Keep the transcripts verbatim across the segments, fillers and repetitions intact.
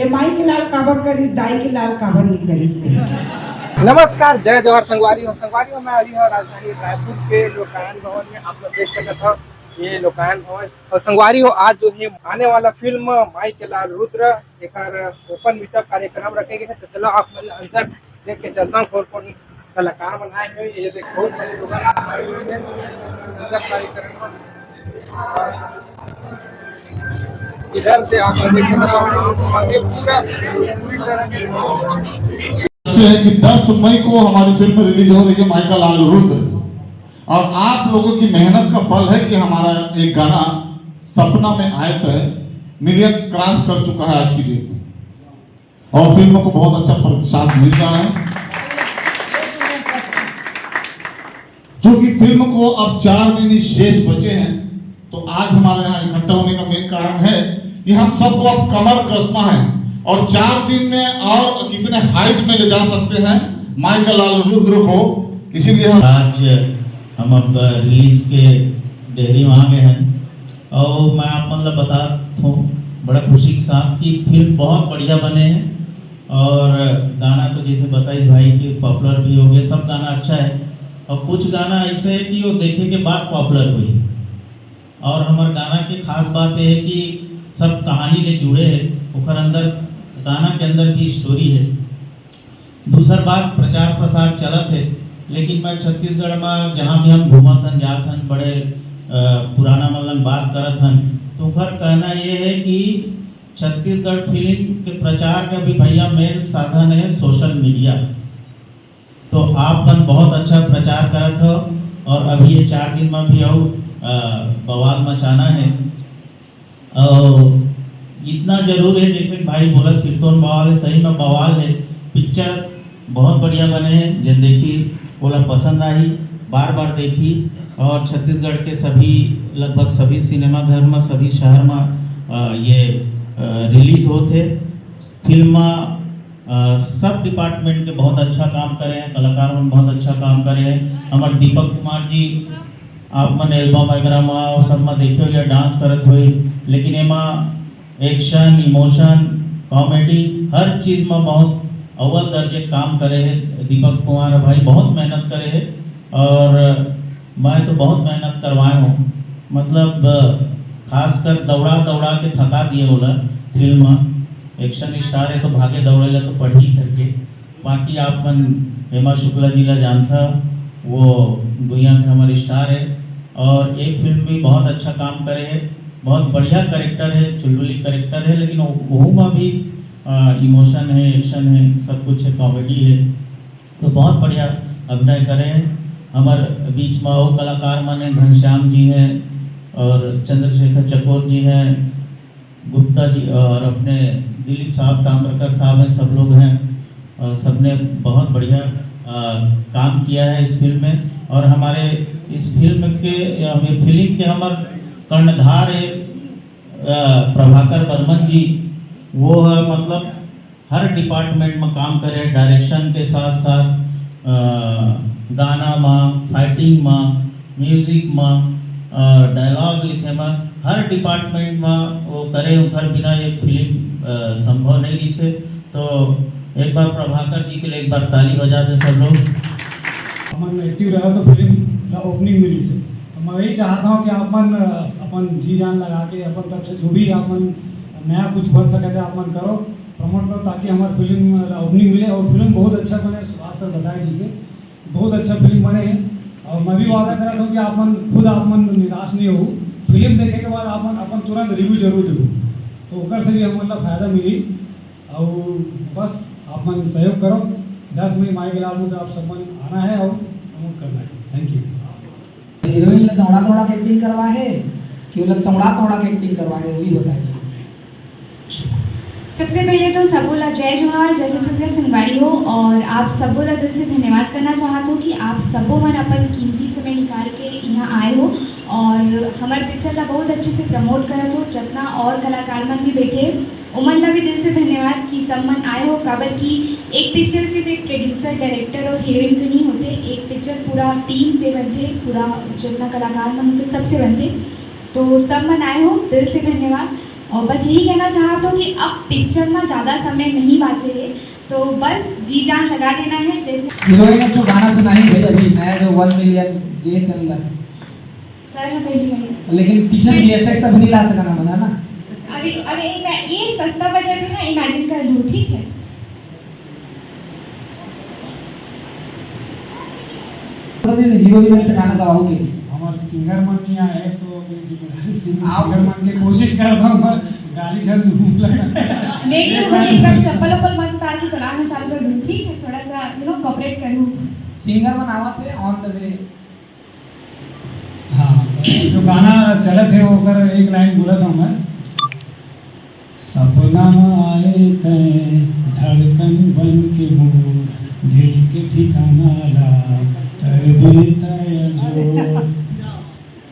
माई के लाल काबर करिस, दाई के लाल काबर नहीं करिस? नमस्कार, जय जोहार संगवारी हो। संगवारी हो, मैं अभी हूँ राजधानी रायपुर के लोकायन भवन में। आप लोग देख सकते हो, ये लोकायन भवन। और संगवारी हो, आज जो है आने वाला फिल्म माई के लाल रुद्र, एक ओपन मीटअप कार्यक्रम रखे गए हैं। तो चलो, आप मन अंदर देख के चलता हूँ, कौन कौन कलाकार मन आए हुए हैं। ये देखो, बहुत सारे लोग आए हुए हैं पूजा कार्यक्रम में। और इधर से आप देख सकते हो, ये पूरा पूरी तरह के हैं कि दस मई को हमारी फिल्म रिलीज हो रही है माई का लाल रुद्र, और आप लोगों की मेहनत का फल है कि हमारा एक गाना सपना में आए तो है, मिलियन क्रॉस कर चुका है आज की डेट में, और फिल्म को बहुत अच्छा प्रतिसाद मिल रहा है। चूंकि फिल्म को अब चार दिन ही शेष बचे हैं, तो आज हमारे यहाँ इकट्ठा होने का मेन कारण है कि हम सबको अब कमर कसना है और चार दिन में और कितने हाइट में ले जा सकते हैं माई का लाल रुद्र को। इसीलिए हम आज हम अब रिलीज के डेहरी वहाँ गए हैं और मैं आप मन ला बतात हूँ बड़ा खुशी के साथ कि फिल्म बहुत बढ़िया बने हैं और गाना तो जैसे बताइस भाई कि पॉपुलर भी हो गए, सब गाना अच्छा है और कुछ गाना ऐसे है कि वो देखे के बाद पॉपुलर हुई। और हमार गाना के खास बात ये है कि सब कहानी ले जुड़े है, ओकर अंदर, गाना के अंदर भी स्टोरी है। दूसर बात, प्रचार प्रसार चलत है, लेकिन मैं छत्तीसगढ़ में जहाँ भी हम घूमत हन, जात हन, बड़े अ, पुराना मन लंग बात करत हन, तो ओकर कहना ये है कि छत्तीसगढ़ फिल्म के प्रचार का भी भैया मेन साधन है सोशल मीडिया। तो आप मन बहुत अच्छा प्रचार करत हो और अभी ये चार दिन में भी अउ अ, बवाल मचाना है। और इतना जरूर है, जैसे कि भाई बोला, सिरतोन बवाल है, सही में बवाल है। पिक्चर बहुत बढ़िया बने हैं, जिन देखी ओला पसंद आई, बार बार देखी। और छत्तीसगढ़ के सभी, लगभग सभी सिनेमा घर में, सभी शहर में अ, ये रिलीज होत है। फिल्म में अ, सब डिपार्टमेंट के बहुत अच्छा काम करे हैं, कलाकार मन बहुत अच्छा काम करे हैं। हमार दीपक कुमार जी, आप मन एल्बम वगैरह में और सब में देखे हो या डांस करत हुए, लेकिन एमा एक्शन, इमोशन, कॉमेडी, हर चीज में बहुत अव्वल दर्जे काम करे है दीपक कुमार भाई, बहुत मेहनत करे है। और मैं तो बहुत मेहनत करवाए हूँ, मतलब खासकर दौड़ा दौड़ा के थका दिए होला। फिल्म एक्शन स्टार है तो भागे दौड़े ला तो पड़ही करके। बाकी आप मन हेमा शुक्ला जी ला जानता, वो दुनिया के हमारे स्टार है और एक फिल्म भी बहुत अच्छा काम करे है, बहुत बढ़िया करेक्टर है, चुलबुली करेक्टर है, लेकिन वहू में भी इमोशन है, एक्शन है, सब कुछ है, कॉमेडी है। तो बहुत बढ़िया अभिनय करे हैं। हमारे बीच में और कलाकार मन हैं, घनश्याम जी हैं और चंद्रशेखर चकोर जी हैं, गुप्ता जी और अपने दिलीप साहब, ताम्रकर साहब हैं, सब लोग हैं और सबने बहुत बढ़िया आ, काम किया है इस फिल्म में। और हमारे इस फिल्म के, हमें फिल्म के हमारे कर्णधार है आ, प्रभाकर बर्मन जी। वो है, मतलब हर डिपार्टमेंट में काम करे, डायरेक्शन के साथ साथ अ, गाना में, फाइटिंग में, म्यूजिक में, डायलॉग लिखे में, हर डिपार्टमेंट में वो करे। उनकर बिना ये फिल्म अ, संभव नहीं रही से। तो एक बार प्रभाकर जी के लिए एक बार ताली बजा दे सब लोग। हमन एक्टिव रहो तो फिल्म ला ओपनिंग मिली से। तो मैं यही चाहता हूँ कि आप मन अ, अपन जी जान लगा के अपन तरफ से जो भी आप मन नया कुछ बन सके थे आप मन करो, प्रमोट करो, ताकि हमारे फिल्म ला ओपनिंग मिले और फिल्म बहुत अच्छा बने। सुभाष सर बताए जैसे बहुत अच्छा फिल्म बने है और मैं भी वादा करता हूँ कि आप मन खुद आप मन निराश नहीं हो। फिल्म देखे के बाद आप मन अपन तुरंत रिव्यू जरूर दो, तो ओकर से भी हम मतलब फायदा मिली। और बस आप मन सहयोग करो। दस मई माई के लाल में तो आप सब मन आना है और प्रमोट करना है। Thank you. हीरोइन ला दौड़ा दौड़ा के एक्टिंग करवा है कि वो लोग तौड़ा तौड़ा के एक्टिंग करवा है, वही बताइए। सबसे पहले तो सबो ला जय जोहार, जय छत्तीसगढ़ संगवारी हो। और आप सबो ला दिल से धन्यवाद करना चाहत हो कि आप सबो मन अपन कीमती समय निकाल के यहाँ आए हो और हमारे पिक्चर ला बहुत अच्छे से प्रमोट करत हो। जितना और कलाकार मन भी बैठे, उमन ला भी दिल से धन्यवाद कि सब मन आए हो, काबर कि एक पिक्चर सिर्फ एक प्रोड्यूसर, डायरेक्टर और हीरोइन के नहीं होते, एक पिक्चर पूरा टीम से बनते, पूरा जितना कलाकार मन होते, सबसे बनते। तो सब मन आए हो, दिल से धन्यवाद। और बस यही कहना चाहत हूँ कि अब पिक्चर में ज़्यादा समय नहीं बाचे है, तो बस जी जान लगा देना है। जैसे हीरोइन ने जो गाना सुनाई भाई, अभी नया जो वन मिलियन ये कर ला। सर, हम पहली बार लेकिन पीछे वीएफएक्स अभी नहीं ला सका ना, बना ना। अभी अभी मैं ये सस्ता बजट है ना, इमेजिन कर लूँ, ठीक है। हीरो हीरोइन से गाना गवाओगे? हमार सिंगर मन नहीं आए तो अभी जिम्मेदारी सिंगर सिंगर मन के कोशिश कर रहा हूँ, मैं गाली झन दूँ। देख लो भाई, एकदम चप्पल उप्पल मत उतार के चलाना चालू कर दूँ, ठीक है? थोड़ा सा यू नो कोऑपरेट करूँ। सिंगर मन आवत है ऑन द वे। हाँ, तो जो गाना चलत है ओकर एक लाइन बोलत हूँ मैं। सपना में आए तैं धड़कन बन के मोर, दिल के ठिकाना ला कर दे तैं जो।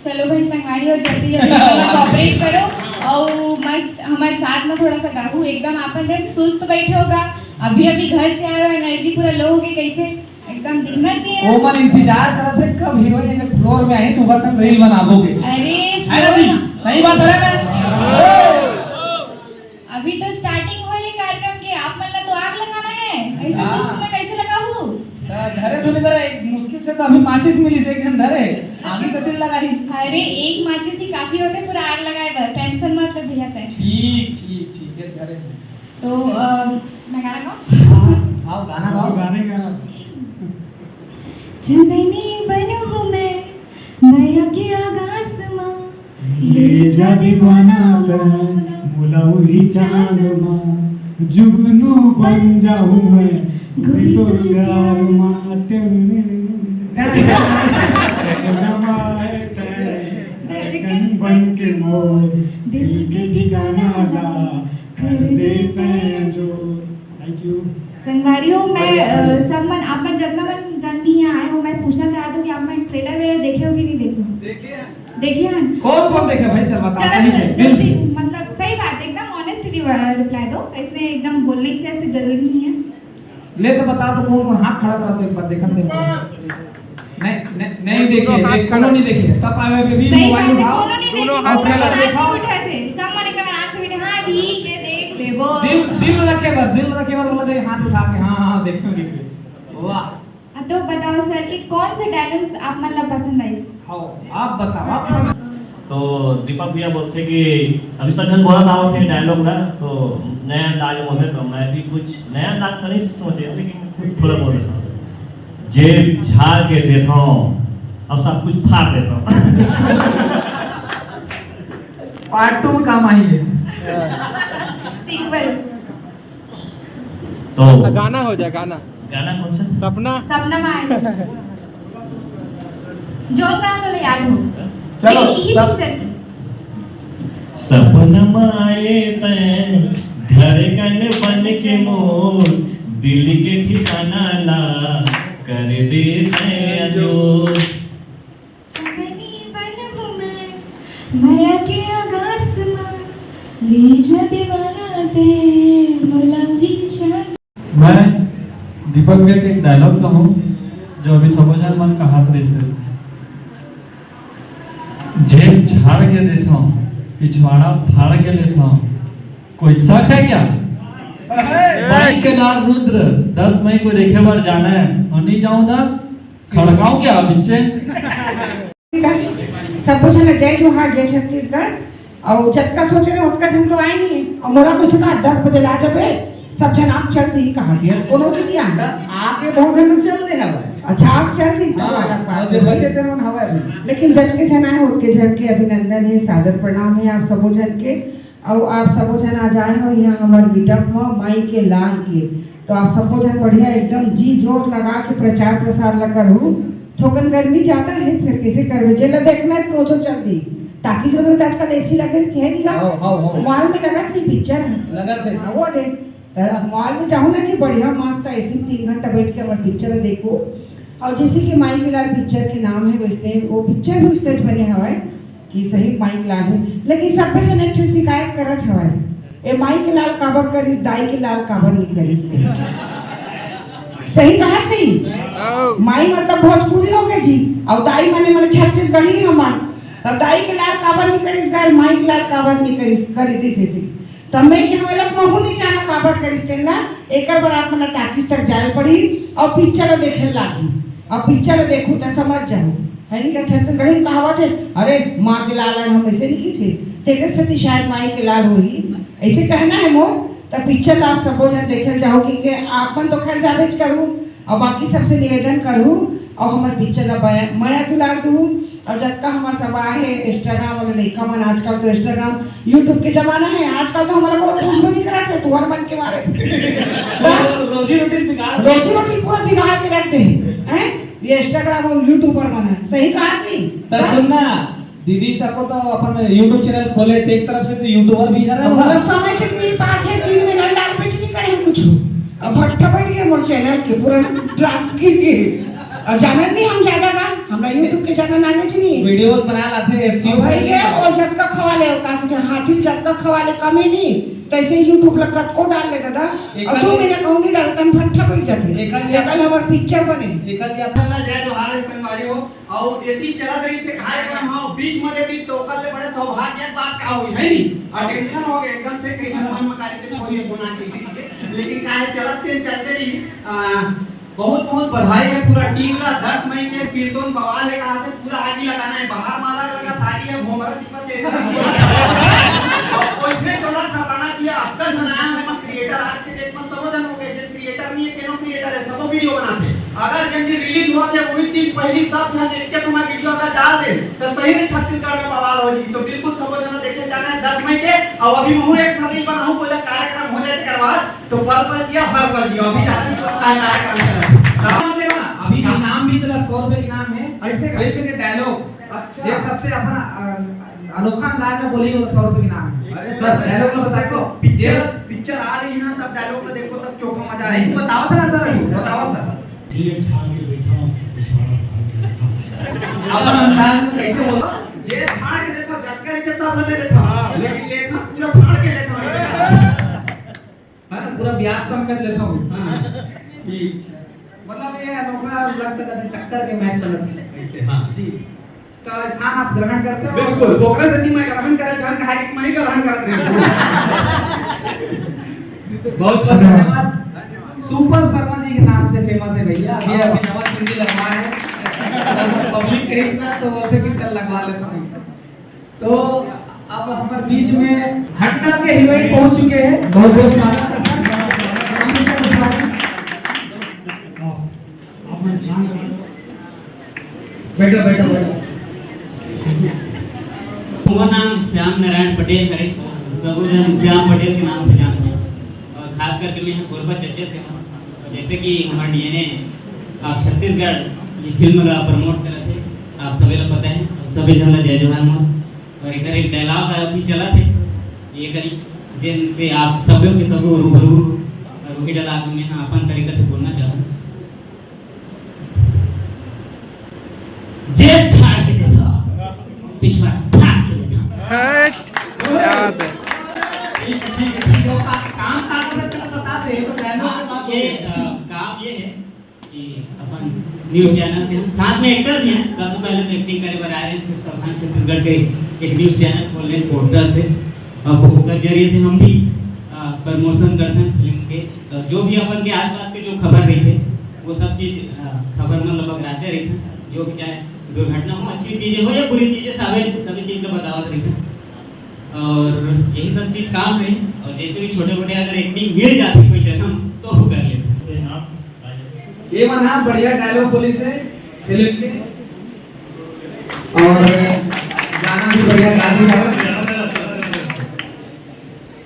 चलो भाई संगवारी हो, जल्दी जल्दी थोड़ा कोऑपरेट करो। और मस्त हमारे साथ में थोड़ा सा गाहू, एकदम आपन देख सुस्त बैठे होगा, अभी अभी घर से आए हो, एनर्जी पूरा लो हो गई, कैसे एकदम दिखना चाहिए। वो मन इंतजार करत है कब हीरोइन के फ्लोर में आई तो ओकर संग रील बनाबोगे। अरे है ना जी? सही बात है ना? अभी तो स्टार्टिंग हुई है कार्यक्रम के, आप मन ला तो आग लगाना है। ऐसे हाँ। सुस्त में कैसे लगाहू? त धरे धुरे धरे, एक मुश्किल से तो अभी माचिस मिली से एक झन धरे, आगे तो दिल लगाई। अरे एक माचिस ही काफी होते पूरा आग लगाए बर, टेंशन मत ले भैया तय। ठीक ठीक ठीक है, धरे। तो अ, मैं गाना गाऊं? हाँ, गाना गाओ। गाने गाना। चंदनी बनहूँ मैं मया के आगास मा, ले जा दीवाना तैं मोला उही चांद मा, जुगनू बन जाहूँ मैं घुरी तोर प्यार मा। नमा है तैं धड़कन बन के मोर, दिल के ठिकाना ला कर दे तैं जो। Thank you. संगवारी हो, मैं बढ़िया, अ, बढ़िया। सब मन, आप मन जितना मन जन भी यहाँ आए हो, मैं पूछना चाहती हूँ कि आप मन ट्रेलर वेलर देखे हो कि नहीं देखे हो? देखे हैं। देखे हैं? कौन कौन देखे भाई? चल बता, चलो, सही से, चल, दिल जल्दी, से। मतलब सही बात, एकदम ऑनेस्ट रिप्लाई दो, इसमें एकदम बोलने की जैसे जरूरी नहीं है। ले तो बता तो कौन कौन हाथ खड़ा करा तो एक बार देखन दे। नहीं, नहीं, नहीं देखे, दोनों हाथ नहीं, खड़ा। कोनो नहीं देखे। तब आवे बेबी सही मोबाइल बात है, उठाओ कोनो नहीं देखे, और दोनों ट्रेलर हाथ दिखाओ। उठा थे, सब मन एकदम आराम से बैठे, हाँ ठीक है, देख लेबो। दिल, दिल रखे बर, दिल रखे बर बोला दे, हाथ उठा के, हाँ, हाँ, देखे, देखे। वाह। हाँ, तो बताओ सर कि कौन से डायलॉग्स आप मन ला पसंद आइस? हाँ, आप बताओ, आप पसंद। तो दीपक भैया बोलते कि अभी सब झन बोलत आवत हे डायलॉग ला, तो नया अंदाज में है, तो मैं भी कुछ नया अंदाज तो नहीं सोचे, लेकिन कुछ थोड़ा बोल देता हूँ। जेब झाड़ के देता हूँ और सब कुछ फाड़ देता हूँ। पार्ट टू में काम आई है। सीक्वल। तो गाना हो जाए, गाना। गाना कौन सा? सपना। सपना में आए। जो गाना तो याद हो। चलो, लेकिन यही सब पिक्चर की। सपना में आए तैं धड़कन बन के मोर, दिल के ठिकाना ला कर दे तैं जो। चांदनी बनहूँ मैं मया के आगास मा, ले जा दीवाना तैं मोला उही चांद। मैं दीपक भैया के एक डायलॉग कहूँ, जो अभी सबो झन मन कहत रहिस हे, जेब झाड़ के देथव, पिछवाड़ा फाड़ के लेथव, कोई शक है क्या? बाई के लाल रुद्र, दस मई को देखे बर जाना है, और नहीं जाऊँ ना, सड़काओं के आप बिच्चे। सबो झन ला जय जोहार, जय छत्तीसगढ़। अउ जतका सोचे रहे ओतका झन तो आए नहीं है। अउ मोला कुछ कहा दस बजे ला जबे, सब झन आप चल दी कहा दिया, कोनो चीज नहीं आए। आके बहुत झन चल दे हवय। अच्छा, आप चल दी तब हाँ, अलग बात और जो है। बचे तेन मन हवय अभी। लेकिन जतके झन आए ओतके झन के अभिनंदन है, सादर प्रणाम है आप सबो झन के। अउ आप सबो झन आज आए हो यहाँ हमर मीटअप म माई के लाल के, तो आप सबो झन बढ़िया एकदम जी जोर लगा के प्रचार प्रसार ला करहु। थोकन गर्मी जाता है, फिर कैसे करबे? जेला देखना है तो जो चल दी। टाकीज में तो आजकल एसी लगे रहिथे, है नहीं का? हाँ, हाँ, हाँ। मॉल में लगत नहीं पिक्चर है। लगत है। हाँ, वो दे। त मॉल में जाहू ना जी, बढ़िया मस्त एसी में तीन घंटा बैठ के हमर पिक्चर देखो। और जैसे कि माई के लाल पिक्चर के नाम है, वैसे वो पिक्चर भी उसने बने हवय। कि सही माई के लाल है, लेकिन सब्बे झन एक ठन शिकायत करत हवय, "ए माई के लाल काबर करिस, दाई के लाल काबर नहीं करिस?" सही कहत नहीं? माई मतलब भोजपुरी हो गए जी, और दाई माने, माने छत्तीसगढ़ी हमार। त दाई के लाल काबर नहीं करिस गा, माई के लाल काबर नहीं करिस, करी दिस ऐसे। त मैं के हमला महू नहीं जाना काबर करिस तेन ला। एकर बर आप मन ला टाकिस तक जाए पड़ी और पिक्चर ला देखे लागू। अब पिक्चर ला देखू त समझ जाहू, है नहीं का? छत्तीसगढ़ी में कहावत है, "अरे, माँ के लाल हम ऐसे नहीं की थे।" तेकर सेती शायद माई के लाल होही, ऐसे कहना है मोर। त पिक्चर ला आप सबो झन देखे जाहू, क्योंकि आप मन तो खैर जाबेच करू, और बाकी सबसे निवेदन करू, और हमर पिक्चर ला बया-, मया दुलार दू, और जतका हमर सब आहे Instagram वाले लइका मन, आजकल तो Instagram, YouTube के जमाना है, आजकल तो हमला कोनो पूछबो नहीं करत है, तुहर मन के मारे। रोजी रोटी बिगाड़ दे। रोजी रोटी पूरा बिगाड़ के रख दे, हैं? ये Instagram और YouTuber मन है, सही कहा नहीं? त सुन ना, दीदी तको तो अपन YouTube चैनल खोले, ते एक तरफ से तो YouTuber भी हरे अब वो। हमरा समय से मिल पात है, तीन मिनट डाल पे नहीं करे कुछ। अब भट्ठा बैठ गया मोर चैनल के, पूरा ड्राफ्ट गिर गए। और जानन नहीं हम ज्यादा ना, हमरा YouTube के ज्यादा knowledge नहीं है। वीडियोस बना लाते, एसईओ और भाई ये, और जतका खवा ले, का कहते हैं, हाथी जतका खवा ले, कमी नहीं, तो ऐसे YouTube ला कतको डाल ले दादा। एक और दो महीने कहूँ नहीं डालता, हम भट्ठा बैठ जाते। एक कल ये कल हमार पिक्चर बने। एक कल ये अल्लाह जय जोहार है संगवारी हो। और यदि चलत रही से कार्यक्रम हो, बीच में दे दी, तो ओकर ले बड़े सौभाग्य के बात का होई, है नी? अटेंशन हो गए एकदम से, कहीं मन में गाड़ी के कोई होना किसी के, लेकिन का है, चलत के चलते रही। आ, बहुत बहुत बधाई है पूरा टीम ला। दस मई के सिरतोन बवाल है, कहा थे पूरा आगी लगाना है, बाहर माला लगा, ताली है, भोमरा दीपक है, एकदम जोर से। और उसने चला खतरनाक किया, अब तक बनाया है, मैं क्रिएटर आज के डेट में सबो जन हो गए, जे क्रिएटर नहीं है, केनो क्रिएटर है, सबो वीडियो बनाते। अगर जल्दी रिलीज हुआ थे, वही दिन पहली सब जन एक के समय वीडियो अगर डाल दे, तो सही में छत्तीसगढ़ में बवाल हो जी। तो बिल्कुल सबो जन देखे जाना है दस मई के। और अभी महू एक ठन रील बनाऊं, पहले कार्यक्रम हो जाए, तेकर बाद तो पल पल जिया, पल पल जिया। अभी ज्यादा नहीं बोलता है, कार्यक्रम चला। नाम लेवा, अभी हाँ। नाम भी चला, सौ रुपए के नाम है। ऐसे का? फिल्म के डायलॉग। अच्छा। जे सबसे अपन, अ, अनोखा अंदाज में बोली, वो सौ रुपए के नाम है। अरे सर, सर, डायलॉग में बताओ। देखो, पिक्चर, जे पिक्चर आ रही ना, तब डायलॉग में देखो, तब चोखा मजा नहीं, आएगा। बताओ था ना सर अभी। बताओ सर। जे ठाड़ के देखा, पिछवाड़ा फाड़ के देखा। अपन अंदाज में कैसे बोलता? जे फाड़ के देखा, जतका नीचे सब दे देखा, हाँ। लेकिन लेखा पूरा फाड़ के लेखा। है ना? पूरा ब्याज समेत लेता हूँ। हाँ। ठीक। मतलब ये अनोखा लग सकता है, टक्कर के मैच चलत है। ऐसे, हाँ। जी। तो स्थान आप ग्रहण करते हो? बिल्कुल, ओकरे से नहीं मैं ग्रहण करे, जान कहा कि मैं ही ग्रहण करत रहे। बहुत बहुत धन्यवाद। सुपर शर्मा जी के नाम से फेमस है भैया। अभी, हाँ। अभी नवा चुंदी लगवा है। पब्लिक कही ना तो बोलते कि चल लगवा लेता हूँ। तो अब हमारे बीच में हंडा के हीरोइन पहुंच चुके हैं। बहुत बहुत स्वागत करता हूं। आप मैं स्नान करा दो। बैठो, बैठो, बैठो। मोर नाम श्याम नारायण पटेल हरे, सबो जन श्याम पटेल के नाम से जानते हैं। और खास करके मैं यहाँ कोरबा चच्चा से हूँ। और जैसे कि हमारा डीएनए आप छत्तीसगढ़ ये फिल्म ला प्रमोट करत है, आप सभी ला पता है, और सभी जन ला जय जोहार मोर। और एकर एक डायलॉग अभी चलत है, ये करीब जेन से आप सबों के सबों रूबरू, और वही डायलॉग में मैं अपन तरीका से बोलना चाहूँ। जे ठाड़ के देखा, पिछवा ठाड़ के देखा। हट, क्या बात है। ठीक, ठीक, ठीक, वो का-, काम साथ में चला बता दे, तो डायलॉग हाँ, बता ये, दे। अ, काम ये है कि अपन न्यूज़ चैनल से हम साथ में एक्टर भी हैं। सबसे पहले तो एक्टिंग करे बर आए रहे, फिर सब हम छत्तीसगढ़ के एक न्यूज़ चैनल खोल रहे हैं पोर्टल से, और ओकर जरिए से हम भी, अ, प्रमोशन करते हैं फिल्म के। और जो भी अपन के आसपास के जो खबर रही है, वो सब चीज, अ, खबर मतलब बगराते रही है। जो भी चाहे दुर्घटना हो, अच्छी चीजें हो या बुरी चीजें, सब सभी चीज का बतावत रही है। और यही सब चीज काम है। और जैसे भी छोटे मोटे अगर एक्टिंग मिल जाती कोई जगह, तो वो कर लेते हैं। ये मन हाँ बढ़िया डायलॉग बोली से फिल्म के, और गाना भी बढ़िया गा दी।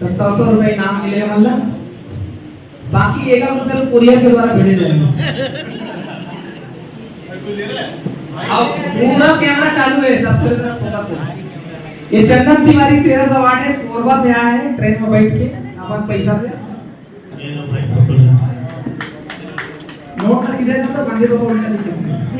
तो सौ सौ रुपए इनाम मिले हमन ला, बाकी एक लाख रुपए कुरियर के द्वारा भेजे जाएंगे। अब पूरा कैमरा चालू है, सब तरफ फोकस है। ये चंदन तिवारी तेरह सौ आठ है, कोरबा से आया है ट्रेन में बैठ के अपन पैसा से। ये लो भाई, फोटो ले। नोट का सीधे कर दो, गांधी बाबा उल्टा लिख देते हैं।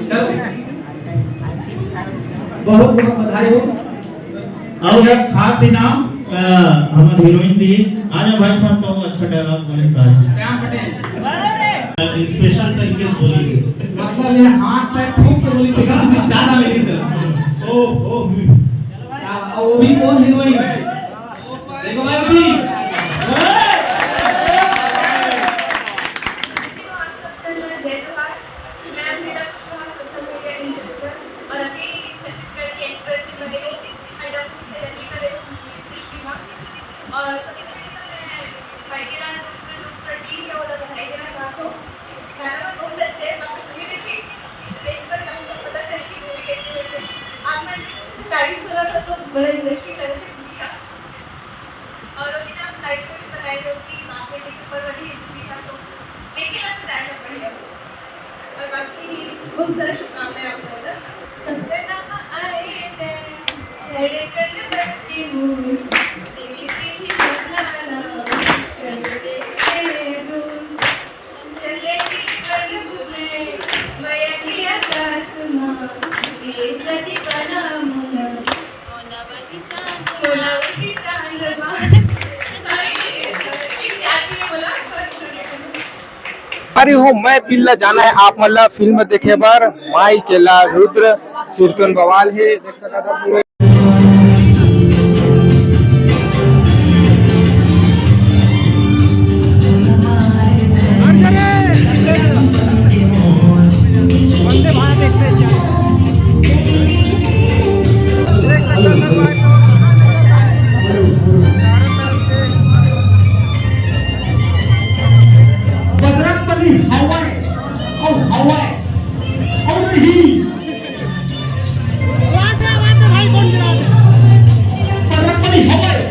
चलो, बहुत बहुत बधाई हो। और एक खास इनाम, अ, हमारे हीरोइन दी। आ जाओ भाई साहब, तो अच्छा डायलॉग बोले साहब। श्याम पटेल। अ, स्पेशल तरीके से बोली। मतलब ये हाथ पे ठोक के बोली थी। ज्यादा मिली सर। ओ, ओ, हम्म। क्या बात, वो भी कौन हीरोइन? देखो भाई, अभी। आप सब चैनल जय जोहार। मैं हूं Nida Kushwaha, social media influencer, और अभी छत्तीसगढ़ की एक्ट्रेस भी बनी हूं। अड्डापुर से लकी का रही हूं, कृष्णा। और सबसे पहले तो मैं भाई के राज में जो पूरा टीम है, वो तो बधाई देना चाहता हूँ। गाना बहुत अच्छे है, बाकी मूवी देखिए, देखकर जाऊँ तो पता चले कि मूवी कैसी है। आप मैं जो तारीफ सुना था, तो बड़ा इंटरेस्टिंग लगा था मूवी का। और अभी तो आप लाइव में भी बताई दो कि बाप बेटे के ऊपर वाली मूवी का, तो देखिए ना, तो जाएगा बढ़िया। और बाकी बहुत सारी शुभकामनाएं आप लोगों को। सपना आए ते धड़कन बन के मोर, तेरी पीठी चलाना, कर दे तेरे जोर। चले ही बन में, बया के आकाश मां, ये जदी बना मोला। अरे हो, मैं पिल्ला जाना है आप मन ला फिल्म देखे बर। माई के लाल रुद्र, सिरतोन बवाल हे, देख सकत हो पूरे। वंदे भारत एक्सप्रेस। बजरंग बली हवय, अउ हवय, अउ नहीं। बजरंग बली हवय।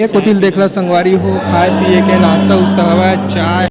एक होटल देखला संगवारी हो, खाए पिए के नाश्ता उस्ता हवय, चाय।